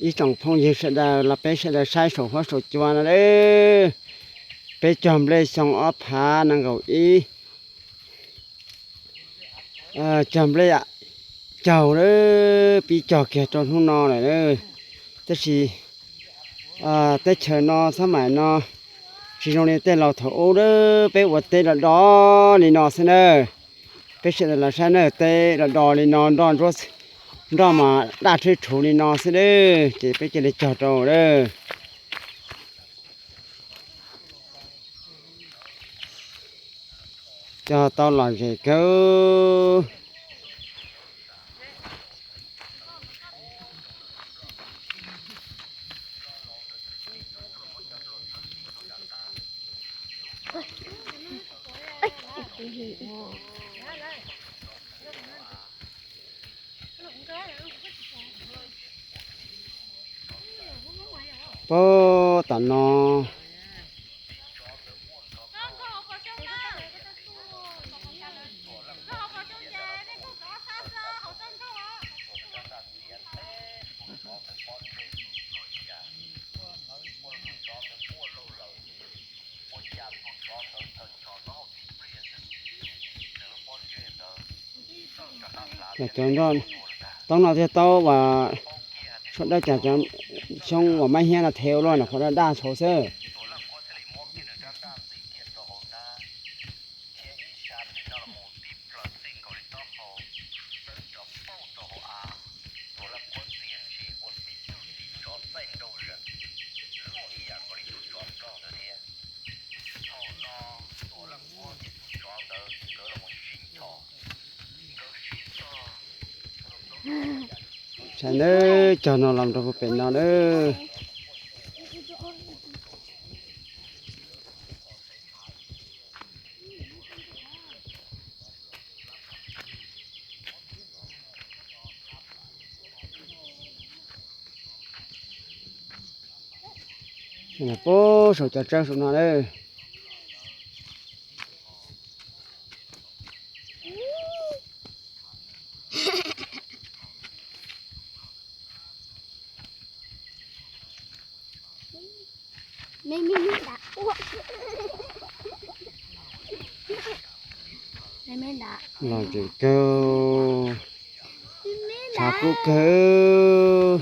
Ib tsoom phooj ywg sawv daws los peb sawv daws saib saum huab saum cua no lawm. Peb cog nplej xyoo ob phav nees nkaum ib, cog nplej caug lawm, pib cog kiag rau hnub no lawm. Tab sis teb chaws no xab maim no tsis zoo li tej laus thaum ub lawm, peb ua teb do do li no xwb na. Peb sawv daws los saib na, teb do do li no, nroj mas daj rhwb rhuv li no xwb na, ces peb cia li cog rau lawm. Cog tau lom zem kawg. Puag tom no. Cov nroj, taub no thiaj taub uas tshuaj dawb, cas cov xyoob uas mab hiab no thev ua luaj no qhov daj daj ntshauv xwb. Saib nawb, cog no los rau puag pem no nawb. Puag saum cov tsawb saum no lawm. Lom zem kawg, tshav kub kawg.